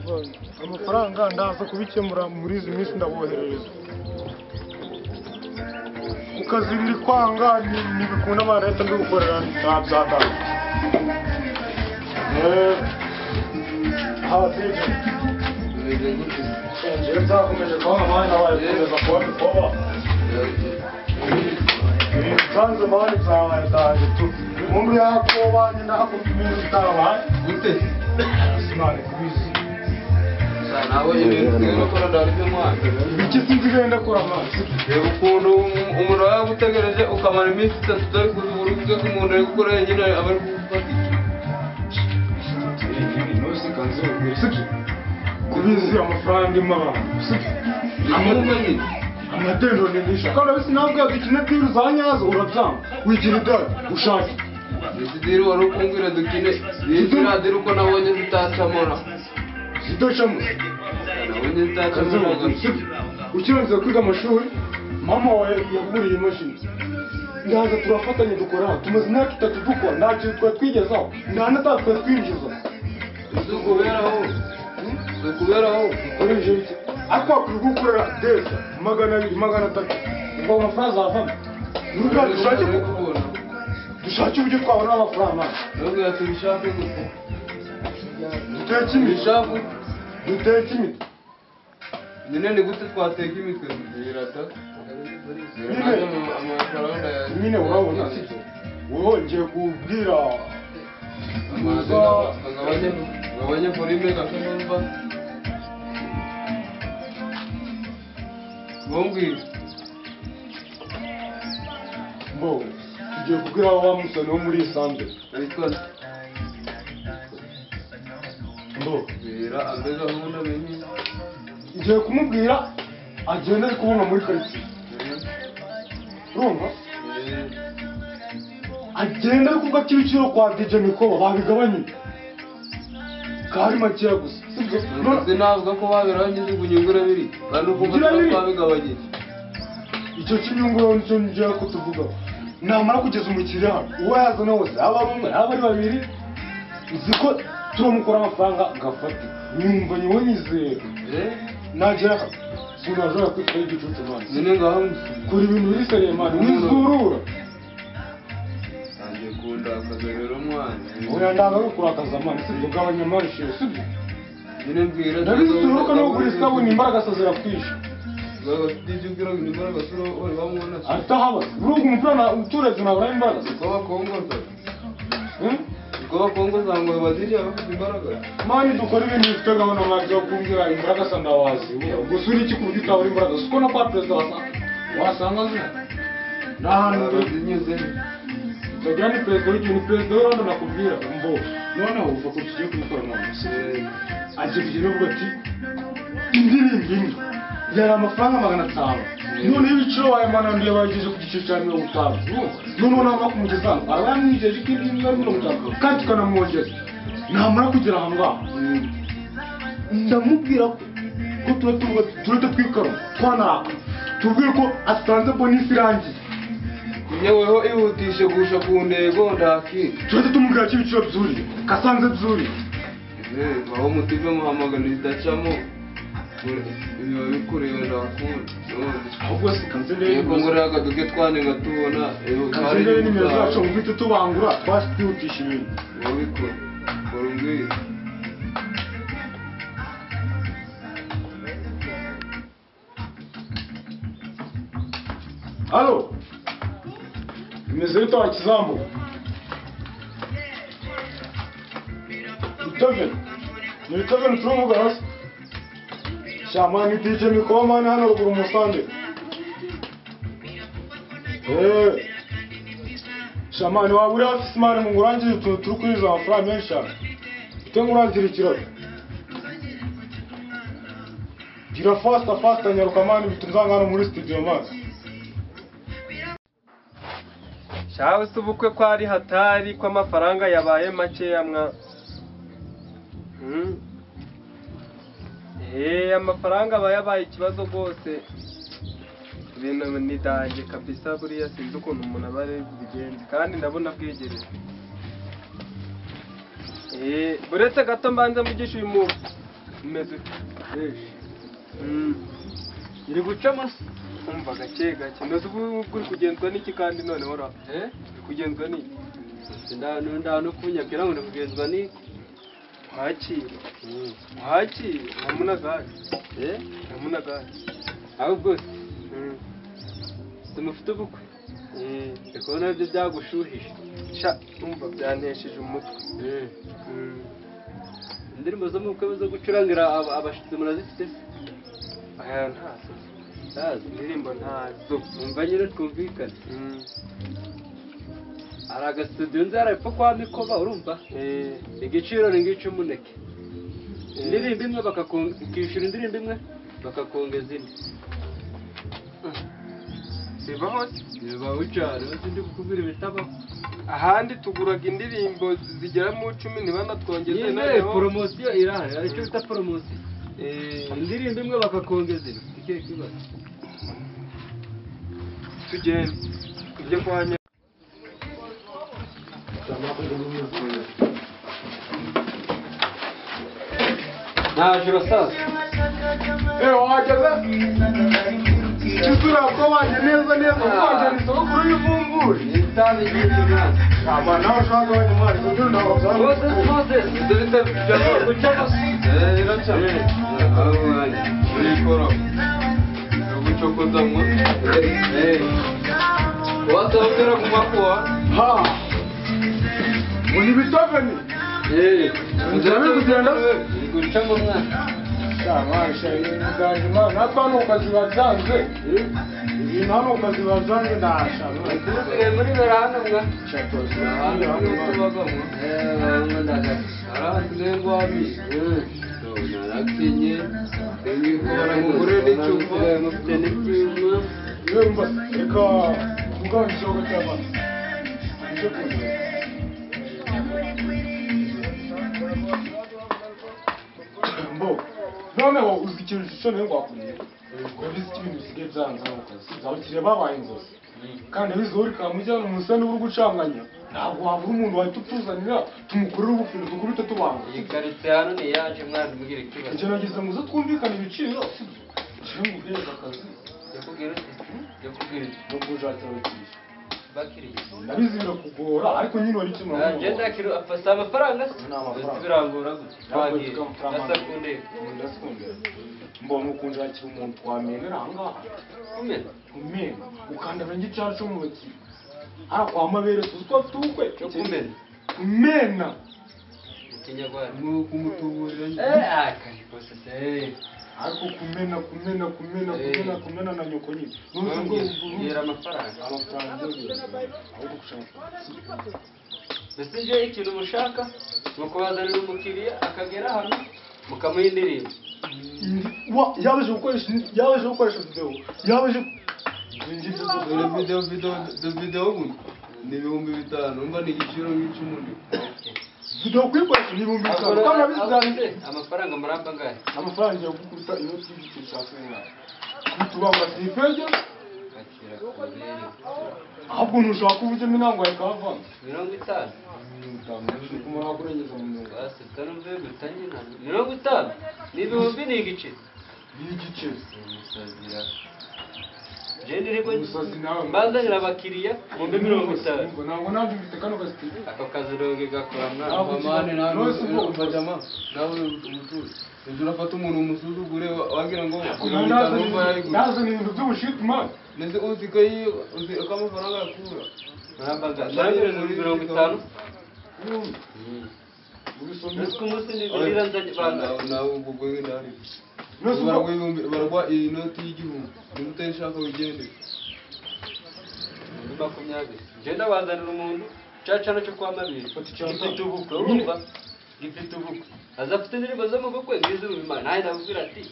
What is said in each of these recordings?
Amafaranga ndaza kubikemura muri izi minsi ndaboherereza. Ku kazi biri kwanga ntibikunda amara leta mbigukorera nta byatanga. Njyewe byakomeje kwanga mani nabaye gukomeza kuba bikoba. Nsanze mani byabaye byanjye tu. Umuntu yakoba nyine akumva ibintu bitabaye. Gute? Sinari kubizi. Nawe ibintu usigaye ukora ndabyo mwana. Ibiki sinzi genda kora mwana. Reba ukuntu umuntu aba yagutegereje ukamara iminsi itatu utari kuzubura uvuge ko umuntu ari gukora wenyine aba ari gufata iki. Sibyo? Kubizi amafaranga ndimo abantu. Sibyo? Amadeni ni nisha. Kandi abisi nabwo dukine deal za nyazo urabyanga. Wigira idari ushaka. Izi deal wari ukumbwira dukine. Izi deal uko nabonye zitacamora. Zidacamo. Nabonye zitacamora. Sibyo? Ukirangiza kwiga amashuri mama wawe yaguriye imashini. Ndaza turafatanya dukora. Tumaze imyaka itatu dukora. Nta kintu twari twigezaho. Nta na twari twinjiza. Ukuberaho. Ukuberaho. Ukoresheje iki? Ariko wakwiye gukorera desa 200 300 ubwo amafaranga azavamo. Nubwo dushake kubona. Dushake uburyo twabona amafaranga. Nubwo yatubishake gute? Duteke imitwe. Duteke imitwe. Nyine ni gute twateka imitwe? Birata. Nyine urabona sibyo? Wowe ngiye kubwira Gabanya volume gato numva. Bongi. Bo, tugiye kubwira wa musoni wo muri Isanze. Ariko Bo, bira ambega hona menye. Ngiye kumubwira agenda ari kubona muri quartier. Urumva? Agenda ari kuvuga ibiciro kwa DJ Mikoba babigabanye. Kari makeya gusa. Sibyo? Sinavuga ko babirangije kunyungura biri. Kandi ukumva babigabanyije. Icyo kinyungura nicyo ngiye kutuvuga. Namara kugeza umukiriya hano, uwo yazana wose, aba ari umwe, aba ari babiri, nzi ko turamukora amafaranga gafate. Nyumva nyewe nyizera. Nagera sinajora kwitwa igicucu mwana. Nyine ngaho kora ibintu biri seriye mwana, wizurura. Tangiye kundakaza rero mwana. Oya ndanga no kurakaza mwana, sibyo gabanya marishe, sibyo? Nyine mbwira ndabizuruka no kugura isabune imbaraga zirakwisha. Atahaba. Urugu umupira utureze nabura imbaraga. Uko bakongoza. Uko bakongoza ngo badije bafite imbaraga. Mani dukora ibintu bifite gahunda mwagiye kumbwira imbaraga sandawazi. Gusa uri iki ku buryo utabura imbaraga. Siko na kwa perezida wasanga zina. Nta hantu zinyuze. Ndagira ni perezida w'igihugu, ni perezida w'u Rwanda nakubwira mbo. Noneho uva ko tugiye kubikora none. Agiye kugira uvuga ati indirimbo imwe yari amafaranga 500. None ibiciro wayamananiye bayigejeje ku giciro cya 50. Noneho namara kumugeza hano araba yamwijeje ko indirimbo ari 50 kandi tukanamwongeza. Namara kugera aha ngaha ndamubwira ko turahita twikara twanaraka tubwire ko asanze bonisi irangiye. Yeweho ihutishe gusha ku ntego ndaki. Turahita tumubwira ko ibiciro byuriye kasanze byuriye. Aho mutive muhamagana idacamo biba bikureba ndakunda. Ahubwo se kanze ndebe yego ngora akaduke twane ngatubona kanze ndebe nimero zacu ngo uhite tubangura twasihutisha ibintu. Wabikora kora umbwire. Alo, bimeze bite wa kizamu? Beethoven, ni Beethoven turavuga hasi. Shama ni DJ Mikoba mani hano ruguru Musande. Shama ni waba uri hafi simani ngo urangire utuntu turi kwinjiza amafaranga menshi cyane. Ute ngo urangire ikirori. Gira faster faster nyaruka mani bitunzanga hano muri studio mani. Shawe se ubukwe ko ari hatari ko amafaranga yabaye makeya mwa. Amafaranga aba yabaye ikibazo rwose. Ibintu ni danger kabisa buriya sinzi ukuntu umuntu aba ari bubigenze kandi ndabona bwegereye. Buretse gato mbanze mvugishe uyu muntu. Umeze ute? Iri gucamo se? Umva gake gake. Mbese ubu uri kugenzwa n'iki kandi noneho ra? Uri kugenzwa n'iki? Ndano kunyakira ngo kugenzwa n'iki? Wakira. Wakira. Namuna gani? Namuna gani? Ahubwo se. Tumufite ubukwe. Ndikubona ibyo byagushuhije. Sha, umva byantesheje umutwe. Indirimbo zo mu bukwe zo gucurangira abashitsi murazifite se? Aya ntazo. Ntazo. Indirimbo ntazo. Umva nyine twumvikane. Hari agasitudiyo nzi harapfa kwa Mikoba urumva? Igiciro ni ngicyo umuneke. Indirimbo imwe bakakishyura indirimbo imwe bakakongeza indi. Bibaho se? Bibaho cyane, ndi kukubwira ibitabaho. Ahandi tuguraga indirimbo zigera mu 10 ntibanatwongeze noneho. Poromosiyo irahari, hari icyo bita poromosiyo. Indirimbo imwe bakakongeza indi. Ikihe kibazo? Tugende tujye kwa Naje basaza. Wageze? Kisura ko waje neza neza ko ni sogokuru y'ivumbuye. Itabi nyinshi mwana. Aba nawe ushaka wenda mwari kugira ngo Moses Moses dufite gucamo. Iraca. Urikora. Ugucokoza mu. Watawukera kumakuwa. Ha. Muri bitaveni. Nzira kugenda gucamo mwana. Natwe kazi bazanze. Ibintu hano kazi bazanze ndasha. Tusigaye muri berahano mwa. Narakinye. Ngure n'icyuma. Mufite n'icyuma. Reka mugabane ikibazo cy'abana. Noneho uzi ikintu cyo niyo ngwakuye. Urabizi ko ibintu bisigaye byanze mu kazi. Abakiriya babaye inzozi. Kandi bizuri kamujyana umusani uri gucanganya. Ntabwo wabura umuntu wahita utuzanira tumukorera ubufiro dukubita tubanga. Iyi karitsiye hano ni iyacu mwana mbwira ikibazo. Icyo nagize muze twumvikane ibiciro sibyo? Nshinga guhereza akazi. Yakubwira ute? Yakubwira ute? No kujakira abakiriya. Bakiriya. Ndabizi birakugora ariko nyine wari kimwe. Ngenda kiro afasa amafaranga se? Birangora gute? Twagiye. Ndasakunde. Ndasakunde. Mbona ukunjakira umuntu twamenera ahangaha. Kumena? Kumena. Ukandabira ngicacu mu bakiriya. Ara kwa mabere suzi ko afite ubukwe. Cyo kumena. Kumena. Ikinyarwanda. Mu kumutuburira. Akari kose se. Ariko kumena kumena kumena kumena kumena na nyoko nyine. Nuzi ngo yera amafaranga. Amafaranga ndio. Ahubwo kushaka. Mbese je ikintu mushaka mukubazanira umukiriya akagera hano mukamuha indirimbo. Yabaje gukoresha video. Yabaje Video ni 5000 umva ni igiciro nk'icy'umuntu. Video kwikoresha ni 5000 kandi abizanye amafaranga muramba ngahe? Amafaranga yo gukubita inoti y'igiciro cya 5. Kutubanga sifeje akira kubere. Ahubwo ntushaka kuvugemo intango ya kavanga. 50. 50 kumara kurengeza mu mirongo. Basi tarumve gutanyina. 50 ni ibihumbi ni igice. Ni igice. Musazira. Mbanzanira abakiriya mu 50. Ntabwo nanjye mfite kano gasitidiyo. Ako kazi roge gakora mwana. Mane nawe nawe umutuzi. Ejo urafata umuntu umusuzugure wagira ngo nazana ibintu by'ubushiti man. Nese uzi ko uzi ko amafaranga yakura. Murambaga. 50. Nawe ubwo ndari. Baragwa inoti y'igihumbi. Niba utayishaka wigende. 20. Ngenda bazanira umuntu cacana cyo kwa mabiri. Gifite ubukwe urumva? Gifite ubukwe. Azafite indirimbo zo mu bukwe ngize ubimana. Nawe ndabubwira ati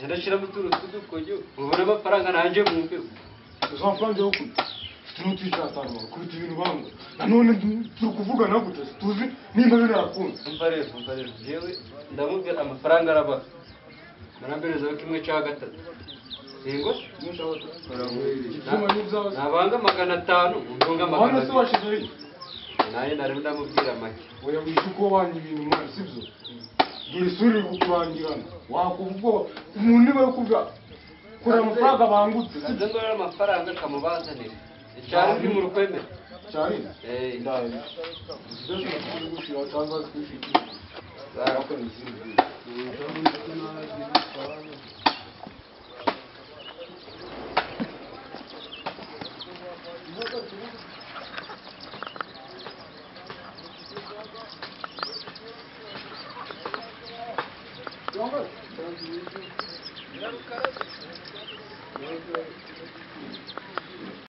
ndashira mu turu tudukojo mubone amafaranga nanje mumpe. Uzo amafaranga yo kurya. Inoti y'atanu kubita ibintu bangwe. Nanone turi kuvugana gute tuzi nimba binarakunda. Umva rero jewe ndamubwira amafaranga araba. Murambereza kimwe cya gatatu. Yego? Nabanga 500 ndonga 200. Hano se washize. Naye ndari ndamubwira make. Oya wishuko wanyu ibintu mwana sibyo? Dore isura iri kukurangirana, wakumva ubwoba umuntu niba ari kuvuga kureba amafaranga bangutse. Kaze ngorora amafaranga kamubazanire. Icyari ndi mu rukwemera. Cyari Eh. ndaje dusigaje gushyira cyangwa twishyura. Sawa. Wakora izindi.